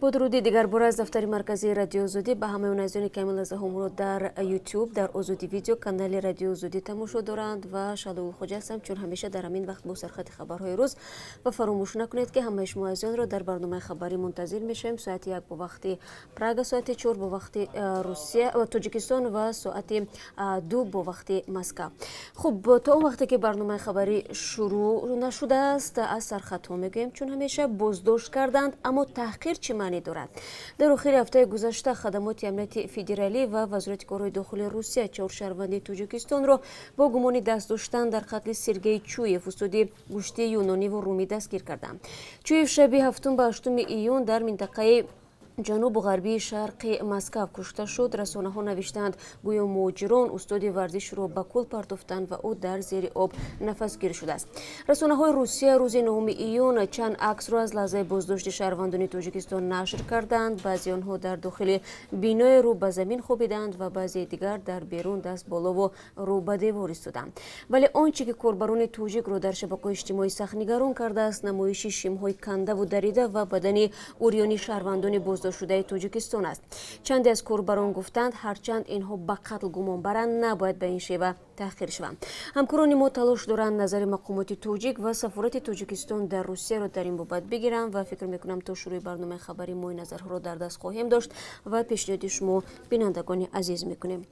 Бо дуруди дигарбора аз дафтари марказии Радиои Озодӣ ба ҳамаи он азизоне, ки ҳамин лаҳзаҳо моро дар Ютуб, дар Озодӣ Видео, канали Радиои Озодӣ тамошо доранд, ва Шаҳло Гулхоҷа ҳастам, чун ҳамеша дар ҳамин вақт бо сархати хабарҳои рӯз. Ва фаромӯш накунед, ки ҳамаи шумо азизонро дар барномаи хабарӣ мунтазир мешавем соати 1 бо вақти Прага, соати 4 бо вақти Русия ва Тоҷикистон ва соати 2 бо вақти Москав. Хуб, то он вақте ки барномаи хабарӣ шурӯъ нашудааст, аз сархатҳо мегӯем, чун ҳамеша. Боздошт карданд, аммо таҳқир чӣ маънӣ дорад? Дар охири ҳафтаи гузашта хадамоти амнияти федералӣ ва Вазорати корҳои дохилии Русия чор шаҳрванди Тоҷикистонро бо гумони даст доштан дар қатли Сергей Чуев, устоди гӯштии юнониву румӣ, дастгир карданд. Чуев шаби 7 ба 8 июн дар минтақаи ҷанубу ғарбии шарқи Москав кушта шуд. Расонаҳо навиштаанд, гӯё муҳоҷирон устоди варзишро ба кӯл партофтанд ва ӯ дар зери об нафасгир шудааст. Расонаҳои Русия рӯзи 9 июн чанд аксро аз лаҳзаи боздошти шаҳрвандони Тоҷикистон нашр карданд. Баъзи онҳо дар дохили биное рӯ ба замин хобиданд ва баъзеи дигар дар берун даст болову рӯ ба девор истоданд. Вале он чӣ ки корбарони тоҷикро дар шабакаҳои иҷтимоӣ сахт нигарон кардааст, намоиши шимҳои кандаву дарида ва бадани урёни шаҳрвандони боздоштшудаи Тоҷикистон аст. Чанде аз корбарон гуфтанд, ҳарчанд инҳо ба қатл гумонбаранд, набояд ба ин шева таҳқир шаванд. Ҳамкорони мо талош доранд назари мақомоти тоҷик ва сафорати Тоҷикистон дар Русияро дар ин бобат бигиранд ва фикр мекунам, то шурӯи барномаи хабарӣ мо ин назарҳоро дар даст хоҳем дошт ва пешниҳоди шумо, бинандагони азиз, мекунем.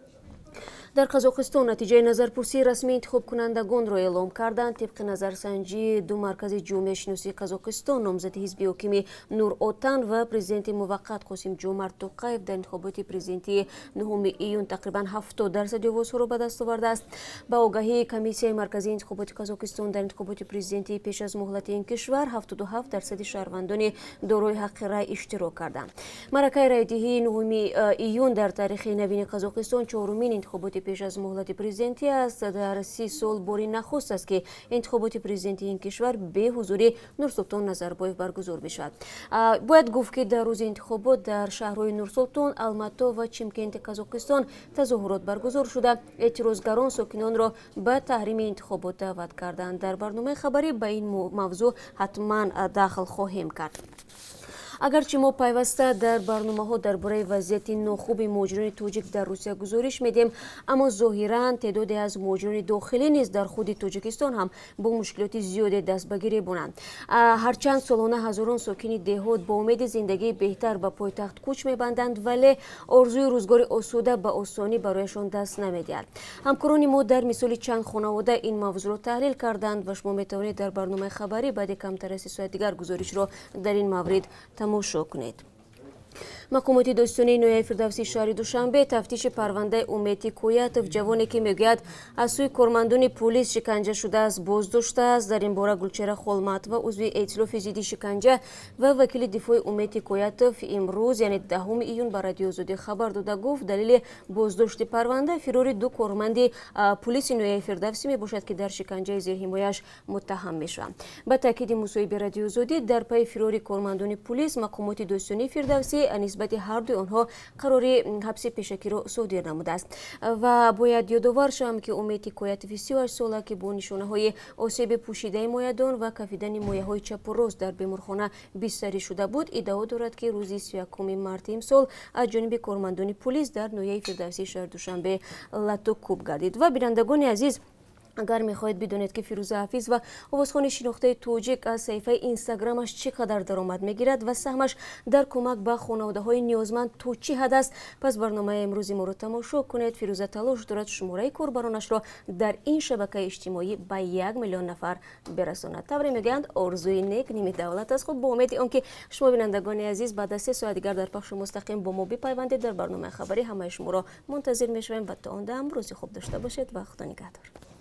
Дар Қазоқистон натиҷаи назарпурсии расмии интихобкунандагонро эълом карданд. Тибқи назарсанҷии ду маркази ҷомеашиносии Қазоқистон, номзади ҳизби ҳокими Нур Отан ва президенти муваққат Қосим Ҷомарт Тоқаев дар интихоботи президентии 9 июн тақрибан 70 дарсади овозҳоро ба даст овардааст. Ба огаҳии Комиссияи марказии интихоботи Қазоқистон, дар интихоботи президентии пеш аз муҳлати ин кишвар 77 дарсади шаҳрвандони дорои ҳаққи рай иштирок карданд. Маъракаи райдиҳии 9 июн дар таърихи навини Қазоқистон чорумин интихоботи пеш аз муҳлати президентӣ аст. Дар 30 сол бори нахуст аст, ки интихоботи президентии ин кишвар бе ҳузури Нурсултон Назарбоев баргузор мешавад. Бояд гуфт, ки дар рӯзи интихобот дар шаҳрҳои Нурсултон, Алмато ва Чимкенти Қазоқистон тазоҳурот баргузор шуда, эътирозгарон сокинонро ба таҳрими интихобот даъват карданд. Дар барномаи хабарӣ ба ин мавзӯъ ҳатман дахл хоҳем кард. Агарчи мо пайваста дар барномаҳо дар бораи вазъияти нохуби муҳоҷирони тоҷик дар Русия гузориш медиҳем, аммо зоҳиран теъдоде аз муҳоҷирони дохилӣ низ дар худи Тоҷикистон ҳам бо мушкилоти зиёде даст ба гиребонанд. Ҳарчанд солона ҳазорон сокини деҳот бо умеди зиндагии беҳтар ба пойтахт кӯч мебанданд, вале орзуи рӯзгори осуда ба осонӣ барояшон даст намедиҳад. Ҳамкорони мо дар мисоли чанд хонавода ин мавзӯъро таҳлил карданд ва шумо метавонед дар барномаи хабарӣ баъди камтар аз 3 соат дигар гузоришро дар ин маврид тамошо кунед. Мақомоти додситонии ноҳияи Фирдавсии шаҳри Душанбе тафтиши парвандаи Умед Ҳикоятов, ҷавоне ки мегӯяд, аз сӯи кормандони пулис шиканҷа шудааст, боздоштааст. Дар ин бора Гулчеҳра Холматова, узви Эътилофи зидди шиканҷа ва вакили дифои Умед Ҳикоятов, имрӯз, яъне 10 июн, ба Радиои Озодӣ хабар дода гуфт, далели боздошти парванда фирори ду корманди пулиси ноҳияи Фирдавсӣ мебошад, ки дар шиканҷаи зерҳимояш муттаҳам мешаванд. Ба таъкиди мусоҳиби Радиои Озодӣ, дар пайи фирори кормандони пулис мақомоти додситонии Фирдавсӣ нисбати ҳардуи онҳо қарори ҳабси пешакиро содир намудааст. Ва бояд ёдовар шавам, ки Умед Ҳикоятови 38 сола, ки бо нишонаҳои осеби пӯшидаи моядон ва кафидани мояҳои чапу рост дар беморхона бистарӣ шуда буд, иддао дорад, ки рӯзи 31 марти имсол аз ҷониби кормандони пулис дар ноҳияи Фирдавсии шаҳри Душанбе лату кӯб гардид. Ва, бинандагони азиз, агар мехоҳед бидонед, ки Фирӯза Ҳафизова, овозхони шинохтаи тоҷик, аз саҳифаи Инстаграмаш чӣ қадар даромад мегирад ва саҳмаш дар кӯмак ба хонаводаҳои ниёзманд то чӣ ҳад аст, пас барномаи имрӯзи моро тамошо кунед. Фирӯза талош дорад шумораи корбаронашро дар ин шабакаи иҷтимоӣ ба 1 миллион нафар бирасонад. Тавре мегӯянд, орзуи нек ними давлат аст. Хуб, бо умеди он ки шумо, бинандагони азиз, баъд аз 3 соат дигар дар пахши мустақим бо мо бипайвандед. Дар барномаи хабарӣ ҳамаи шуморо мунтазир мешавем ва то он дам рӯзи хуб дошта бошед ва Худо нигаҳдор.